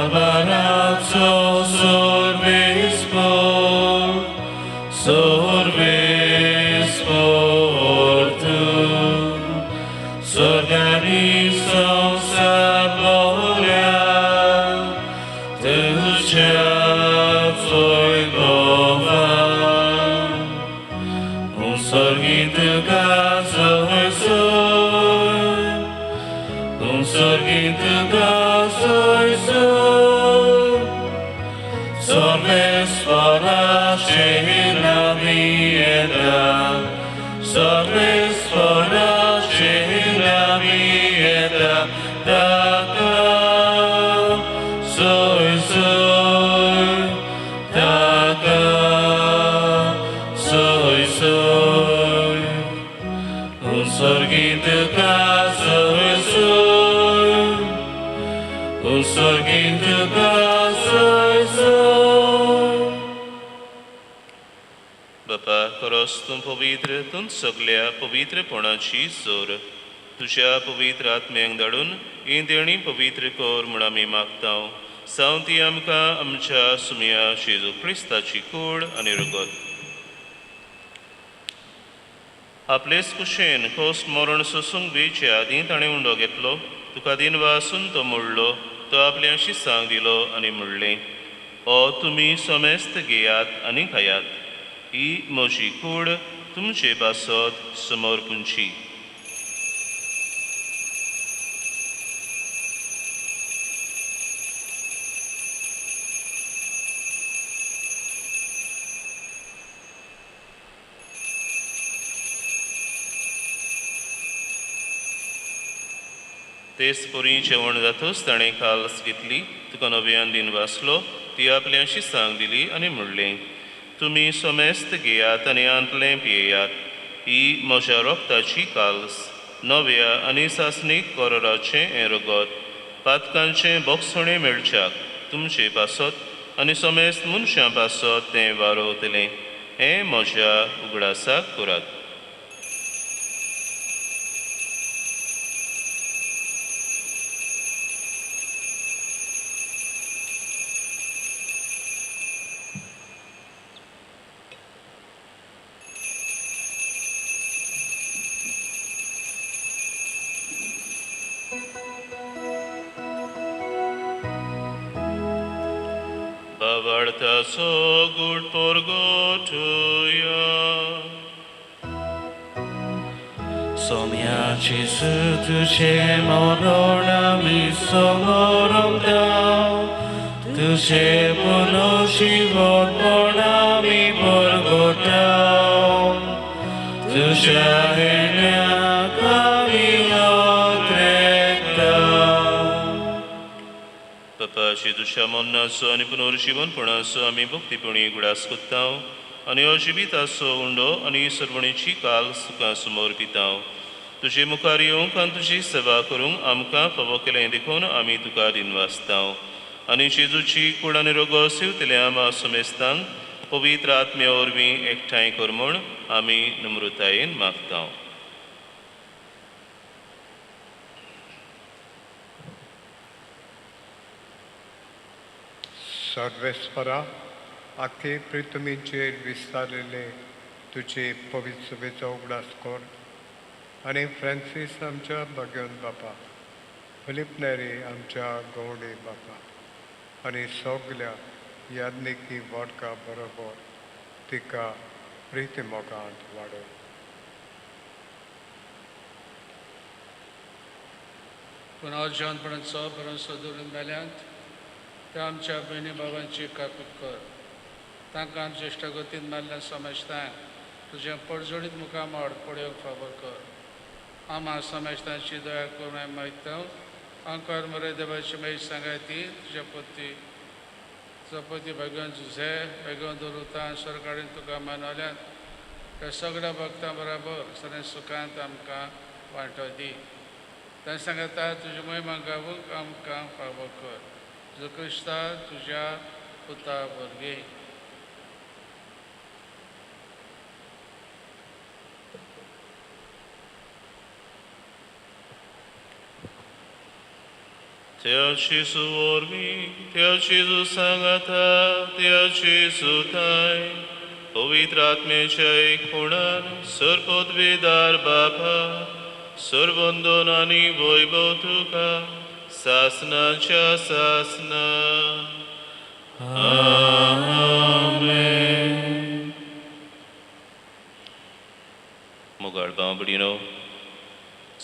A: दरबाराचो सोर्वेस्पोर, सोर्वेस्पोर तूं, स्वर्गानी संवसार भोल्या तुज्या वैभवान. स्वर्गीत तुका सोय सोय, स्वर्गीत तुका सोय सोय, सर्वेस्पराचे नामी येता, सर्वेस्पराचे नामी येता, ताका सोय सोय, ताका सोय सोय, स्वर्गीत तुका सोय सोय, स्वर्गीत तुका सोय सोय.
B: बापा खरोच तूं पवित्र, तूं सगल्या पवित्रपणाची जोर. तुज्या पवित्र आत्म्यांक धाडून ही देणी पवित्र कर म्हूण आमी मागता. सावन ती आमकां आमच्या सुमया जेजू क्रिस्ताची कूड आनी रगत. आपलेच कुशेन खोस मरण सोसूंक वेचे आदीं ताणें उंडो घेतलो, तुका दिनवासून तो मोडलो, तो आपल्या शिसांक दिलो आनी म्हणलें, ओ तुमी समेस्त घेयात आनी खायात, ही म्हजी कूड तुमचे पासत समर्पूंची. तेच परी जेवण जातच ताणें काल्स घेतली, तुका नव्यान दिन वाचलो, ती आपल्या शिसांक दिली आनी म्हणलें, तुमी समेस्त घेयात आनी आंतलें पियेयात, ही म्हज्या रोगताची काल्स, नव्या आनी सासणीक कराराचें हें रगत, पातकांचें बोगसणें मेळच्याक तुमचे पासत आनी समेस्त मनशां पासत तें वारोवतलें. हें म्हज्या उगडासाक करात. भावार्थाचो गूट परगटुया.
A: सोम्या जेजू तुजें मरण आमी समरमता, तुजें पुनर्जीवनपण आमी परगटा, तुज्या येण्याक आमी अत्रेकता.
B: बापा जेजूच्या मरणाचो आनी पुनर्जीवनपणाचो आमी भक्तीपणी उगडास करता आनी हो जिविताचो उंडो आनी सर्वणीची काल तुका समर्पिता. तुजे मुखार येवंक आनी तुजी सेवा करूंक आमकां फावो केलें देखून आमी तुका दिनवासता. आनी जेजूची कूड आनी रगत सेवतल्या आमा समेस्तांक पवित्र आत्म्या वरवीं एकठांय कर म्हूण आमी नम्रतायेन मागता.
G: सर्वेस्परा, आखे प्रितमीचेर विस्तारिल्ले तुजे पवित्र सभेचो उगडास कर आनी फ्रांसीस आमच्या भाग्यवंत बापा, फिलीप नेरी आमच्या गवडे बापा आनी सगल्या याज्ञिकी वर्गा बरोबर तिका प्रिती मोगांत वाडय.
D: पुनर्जीवनपणाचो भरवंसो दवरून मेल्यांत त्या आमच्या भयणी बाबांची काकूत कर. तांकां आमच्या इश्टागतीन मारल्या समजतांक तुजें परजोडीत मुखामळ पळोवंक फावो कर. आमा समजतांची दया करून हांवें मागता. अंकर मरे देवाची मागीर सांगायती तुज्या पती चपती भगवान जुझे भगवान दवरुता सरकारीन तुका मानवल्यात त्या सगळ्या भक्तां बराबर सगळ्या सुखांत आमकां वांटो दी. ताणें सांगता तुजी महिमा गावूंक आमकां फावो कर. जेजू क्रिस्ता तुज्या पुता वरवीं.
B: त्या जेजू वरवीं, त्या जेजू सांगाता, त्या जेजूताय पवित्र आत्म्याच्या एकपणान सर्वपदवेदार बापा, सर्वंदन आनी वैभव तुका सासनाच्या सासना. आमेन. मोगाळ भाव भयणीनो,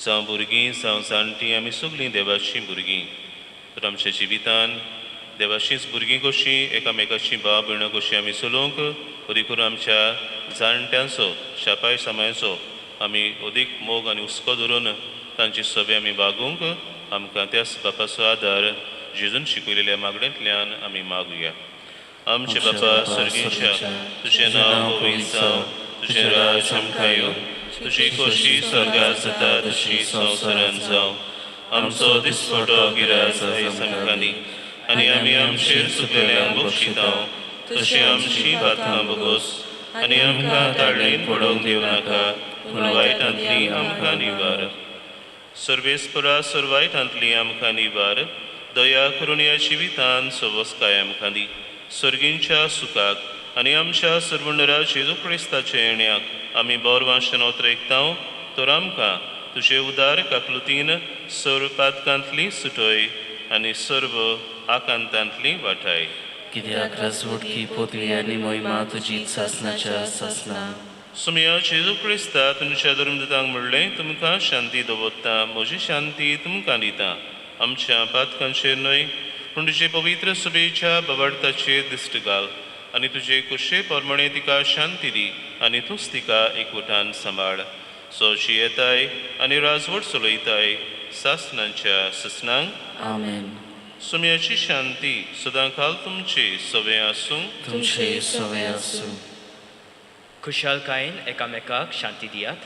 B: जावं भुरगीं जावं जाणटीं, आमी सगळीं देवाचीं भुरगीं. तर आमच्या जिवितान देवाचींच भुरगीं कशीं, एकामेकाचीं भाव भयणां कशीं आमी चलोवंक, अदीक करून आमच्या जाणट्यांचो शापाय सामायाचो आमी अदीक मोग आनी हुस्को धरून तांची सभे आमी वागूंक आमकां त्याच बापाचो आदार जेजून शिकयलेल्या मागणेंतल्यान आमी मागुया. आमचे बापा सर्गीच्या, तुजें नांव पवित्र जावं, तुजें राज आमकां येवं, तुजी खोशी स्वर्गात जाता तशी संवसारांत जावं. आमचो दिसपटो गिराज आयज आमकां दी, आनी आमी आमचेर चुकलेल्यांक बक्षितांव तशी आमची बातां बगोस, आनी आमकां ताळणेन पडोवंक दिवं नाका, पूण वायटांतली आमकां निवार. सर्वेस्परा सर्व वायटांतली आमकां निवार, दया करून ह्या जिवितान सवस्काय आमकां दी, सर्गींच्या सुखाक आनी आमच्या सर्वंडरा जेजू क्रिस्ताच्या येण्याक आमी बोरवांशन ओतरेकतांव. तर आमकां तुजे उदार काकलुतीन सर्व पातकांतली सुटय आनी सर्व आकांतांतली वाटाय.
A: कित्याक राजवटकी पदवी आनी महिमा तुजी सासनाच्या सासना.
B: सुमया जेजू क्रिस्ता तुमच्या धर्मदूतांक म्हणलें, तुमकां शांती दवरता, म्हजी शांती तुमकां दिता. आमच्या पातकांचेर न्हय पूण तुजे पवित्र सभेच्या बवाडताचेर दिश्ट घाल आनी तुजे कुशे प्रमाणे तिका शांती दी आनी तूंच तिका एकवटान सांबाळ. सोशी येताय आनी राजवट चलयताय सासनांच्या ससनांक.
A: आमेन.
B: सुमयाची शांती सदां काल तुमचे सवे आसूं.
A: तुमचे सवे आसूं.
E: खुशालकायेन एकामेकाक शांती दियात.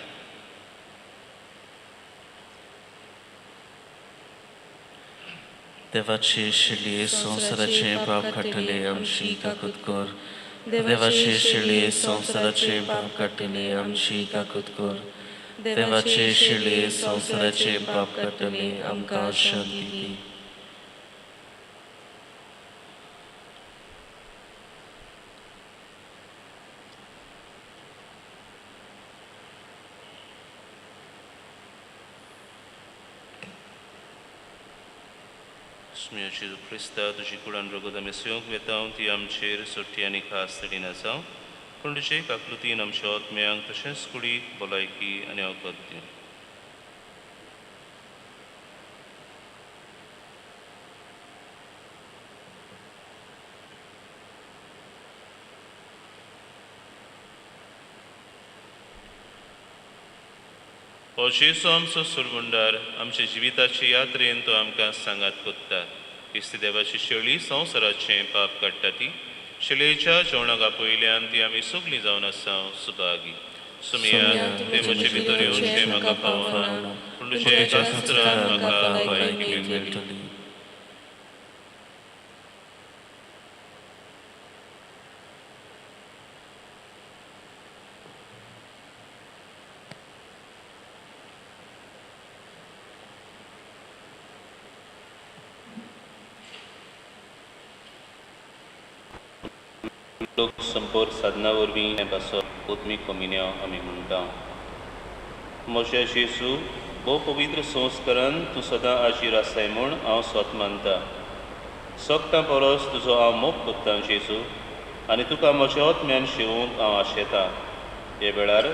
A: देवाचे शिळये संवसाराचे पाप काडटले आमची काकूत कर. देवाचे शिळये संवसाराचे पाप काडटले आमची काकूत कर. देवाचे शिळये संवसाराचे पाप काडटले आमकां शांती दी.
B: जेजू क्रिस्ता तुजी कुडान रगत आमी सेवंक वेता ती आमचेर सोटी आनी खास तडीन आसा, पूण तुजे काकलुतीन आमच्या आत्म्यांक तशेंच कुडीक भलायकी आनी वखद दिवं. हो जेजू आमचो सुरगुंडार आमच्या जिविताचे यात्रेन तो आमकां सांगात कोत्ता. क्रिस्ती देवाची शेळी संवसाराचें पाप काडटा ती शेळयेच्या जेवणाक आपयल्यान ती आमी सगळीं जावन आसा सुभागी. सुमया ते म्हजे भितर येवचें म्हाका पावना, पूण तुज्या एकाच उतरान म्हाका भलायकी मेळटली. लोक संपर्क साधना वरवीं हें पासत आत्मीक कमिन्यांव आमी म्हणटा. म्हज्या जेजू, भोव पवित्र संस्कारान तूं सदां आजीर आसाय म्हूण हांव स्वत मानता. सगटां परस तुजो हांव मोग कोत्तां जेजू, आनी तुका म्हज्या आत्म्यान शेवूंक हांव आशेतां. हे वेळार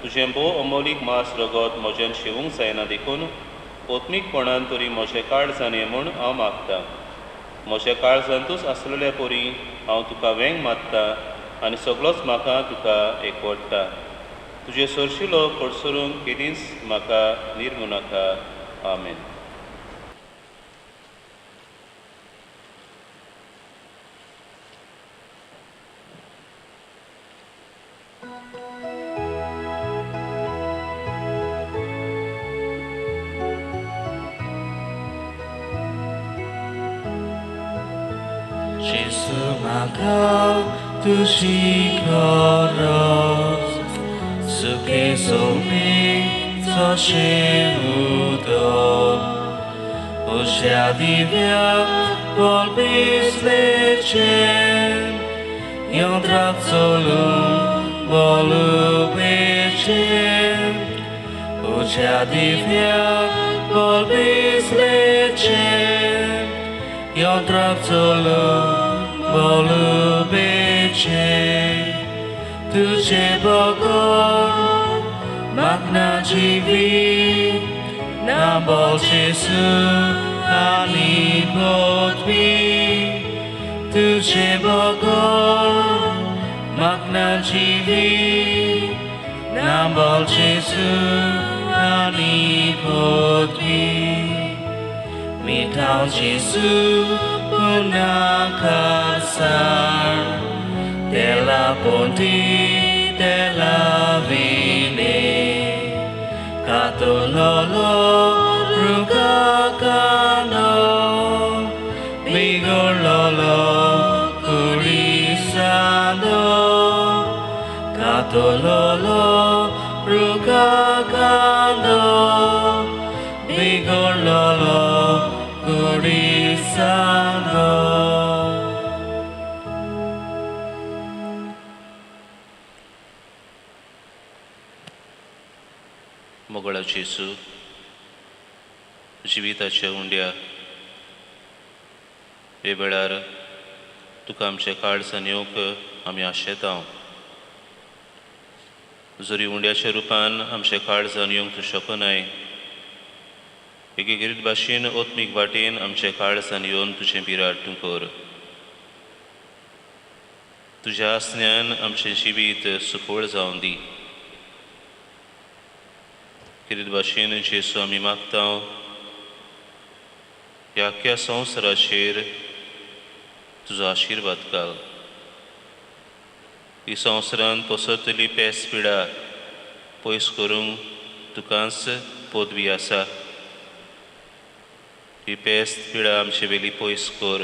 B: तुजें भोव अमोलीक मांस रगत म्हज्यान शेवूंक जायना देखून आत्मीकपणान तरी म्हजें काळजान ये म्हूण हांव मागतां. म्हज्या काळजांतूच आसलेल्या परी हांव तुका वेंग मारता आनी सगळोच म्हाका तुका एकवटता. तुजे सरशिलो कडसरूंक केदींच म्हाका निर्मू नाका. आमेन.
A: जेजू म्हाका तुजी गरज, सुखे सोमेचो उदक, Ushea divya volbis lecem, Yon tratsolum volubecem. Ushea divya volbis lecem, Yon tratsolum volubecem. Tuche bogor magna jivi, Nam bol Jesu ani podvi. Tuche bogor magna jivi, Nam bol Jesu ani podvi. Mitau Jesu punakasar, Della ponti della vine, Katololo rukakano, Bigololo kurisano, Katololo rukakano, Bigololo kurisano.
B: मोगळा जेजू, जिविताच्या उंड्या हे वेळार तुका आमच्या काळजान येवंक आमी आशेता. जरी उंड्याच्या रुपान आमच्या काळजान येवंक तूं शकनाय, एकेकरीत भाशेन ओत्मीक वाटेन आमच्या काळजान येवन तुजें बिराड तूं कर. तुज्या आसण्यान आमचें जिवीत सुफळ जावन दी. किरीत भाशेन जेजू आमी मागता, ह्या आख्ख्या संवसाराचेर तुजो आशिर्वाद घाल. ही संवसारांत पसरतली पेस पिडा पयस करूंक तुकाच पदवी आसा. ही पेस पिडा आमचे वेली पयस कर.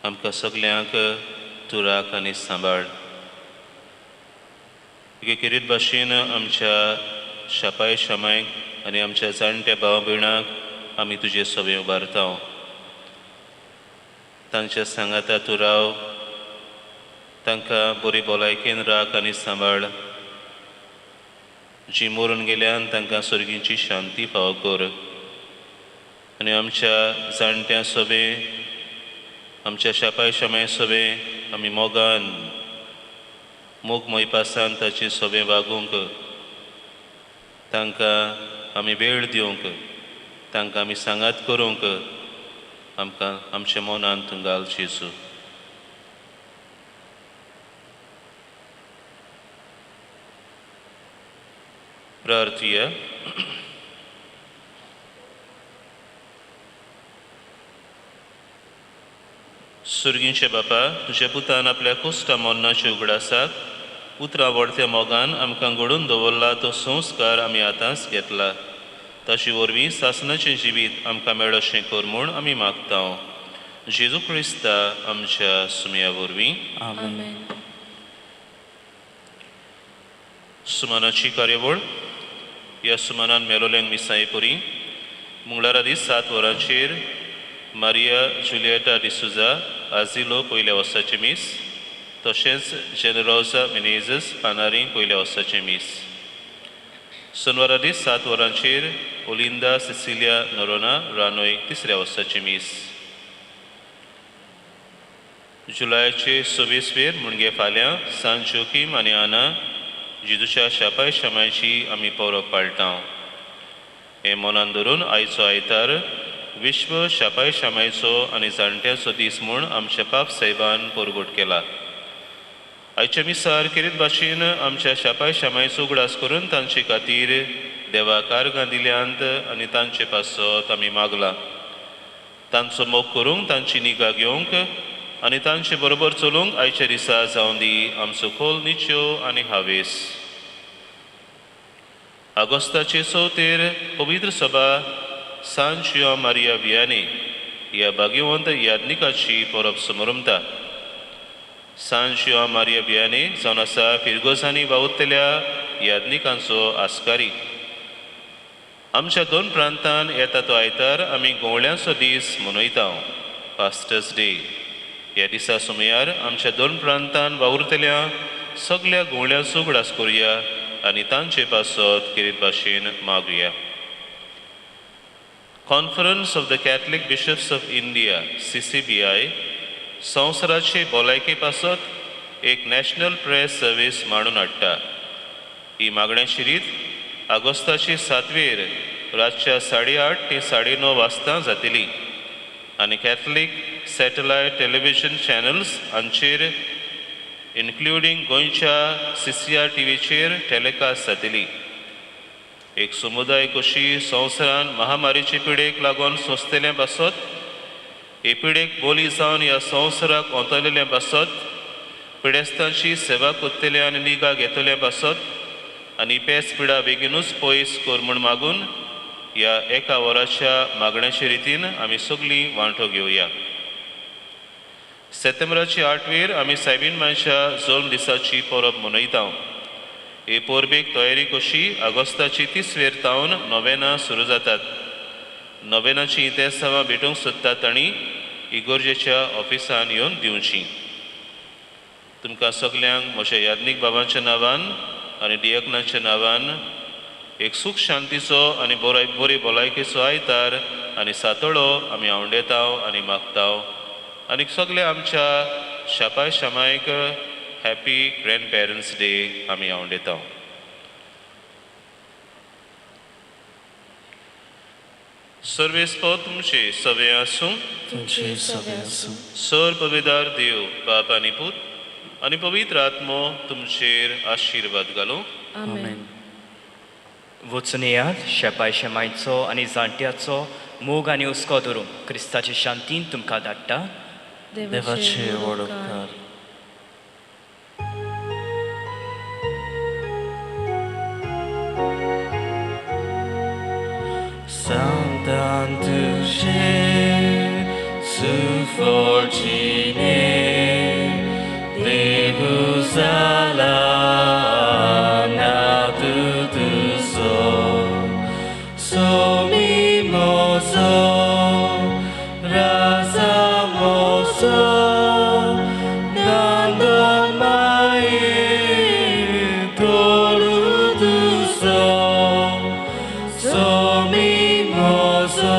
B: आमकां सगल्यांक तूं राख आनी सांबाळ. एकेकरीत भाशेन आमच्या शापाय शामायक आनी आमच्या जाणट्या भाव भयणांक आमी तुजे सवे उबारता. तांच्या सांगाता तूं राव, तांकां बरी भलायकेन राख आनी सांबाळ. जीं मरून गेल्यान तांकां सर्गींची शांती फावो कर. आनी आमच्या जाणट्यां सवे, आमच्या शापाय शामाय सवे आमी मोगान मोग मोयपासान ताचे सवे वागूंक, तांकां आमी वेळ दिवंक, तांकां आमी सांगात करूंक आमकां आमच्या मनांत तूं घाल जेजू. प्रार्थुया. सुर्गींचे बापा, तुज्या पुतान आपल्या कोश्टा मरणाच्या उगडासाक उतरां व्हडत्या मोगान आमकां घडोवन दवरला तो संस्कार आमी आतांच घेतला. ताचे वरवीं सासणाचें जिवीत आमकां मेळोशें कर म्हूण आमी मागता. जेजू क्रिस्ता आमच्या सुमया वरवीं.
A: आमेन.
B: सुमनाची कार्यावळ. ह्या सुमनान मेलोल्यांक मिसाई पुरी मंगळारा दीस 7 वरांचेर मारिया जुलिएटा डिसुजा आझिलो पयल्या वर्साचें मीस, तशेंच जेनरोजा मिनेझस पानारी पयल्या वर्साचें मीस. सोनवारा दीस 7 वरांचेर ओलिंदा सिसिलिया नरोना रानोय तिसऱ्या वर्साचें मीस. जुलयाचे 26 वेर मुणगे फाल्यां सान जोकीम आनी आना जेजूच्या शापाय शामायची आमी परब पाळटा. हें मनान धरून आयचो आयतार विश्व शापाय शामायचो आनी जाणट्याचो दीस म्हूण आमच्या पाप साहेबान परगट केला. आयच्या मिसार केरीत भाशेन आमच्या शापाय शामायचो उगडास करून तांचे खातीर देवाक आर्गां दिल्यांत आनी तांचे पासत आमी मागला. तांचो मोग करूंक, तांची निगा घेवंक आनी तांचे बरोबर चलूंक आयच्या दिसा जावं दी आमचो खोल निच्यो आनी हावेस. आगोस्ताचे 4 पवित्र सभा सान जुआंव मारिया वियानी ह्या भाग्यवंत याज्ञिकाची परब समरमता. सान जुआंव मारिया वियानी जावन आसा फिरगोजांनी वावुरतल्या याज्ञिकांचो आस्कारी. आमच्या दोन प्रांतान येता तो आयतार आमी गोवळ्यांचो दीस मनयता, पास्टर्स डे. ह्या दिसा सुमयार आमच्या दोन प्रांतान वावुरतल्या सगल्या गोवळ्यांचो उगडास करुया आनी तांचे पासत किरीत भाशेन मागुया. Conference of the Catholic Bishops of India CCBI संवसाराचे भलायके पासत एक नॅशनल प्रेस सर्वीस मांडून हाडटा. ही मागण्याची रीत ऑगस्टाचे 7वेर रातच्या 8:30 ते 9:30 वाजता जातली आनी कॅथलीक सॅटलायट टेलिव्हिजन चॅनल्स हांचेर इन्क्लुडींग गोंयच्या CCR टीव्हीचेर टेलिकास्ट जातली. एक समुदाय कशी संवसारान महामारीचे पिडेक लागून सोंसतल्या पासत, हे पिडेक बोली जावन ह्या संवसाराक ओंतलेल्या पासत, पिडेस्तांची सेवा करतल्या आनी निगा घेतल्या पासत आनी पेस पिडा बेगीनूच पयस कर म्हूण मागून ह्या एका वराच्या मागण्याचे रितीन आमी सगळीं वांटो घेवया. सप्टेंबराचे 8वेर आमी सायबीन मायच्या जल्म दिसाची परब मनयता. हे परबेक तयारी कशी ऑगस्टाची 30वेर तावन नोवेनां सुरू जातात. नोवेनाची इतिहासां भेटूंक सोदतात तांणी इगोर्जेच्या ऑफिसान येवन दिवची. तुमकां सगल्यांक म्हज्या याज्ञीक बाबांच्या नांवान आनी डियकनाच्या नांवान एक सूख शांतीचो आनी बरी भलायकेचो आयतार आनी सातोळो आमी आवंडेता आनी मागता आनी सगल्या आमच्या शापाय शामायक हॅपी ग्रँड पेरंट्स डे आमी आवंडेता. सर्वेस्पो तुमचे सवे आसूं,
A: तुमचे सवे आसूं.
B: सर पविदार देव बाप आनी पूत आनी पवित्र आत्मो तुमचेर आशिर्वाद घालूं.
A: आमेन.
E: वचून येयात शेपाय शेमायचो आनी जाणट्याचो मोग आनी हुस्को धरून क्रिस्ताचे शांतीन तुमकां धाडटा.
A: देवाचे व्हड उपकार. Santan touché sous fortuné de vous ala na tutuso so mimoso rasamoso nandamai torutuso so mimoso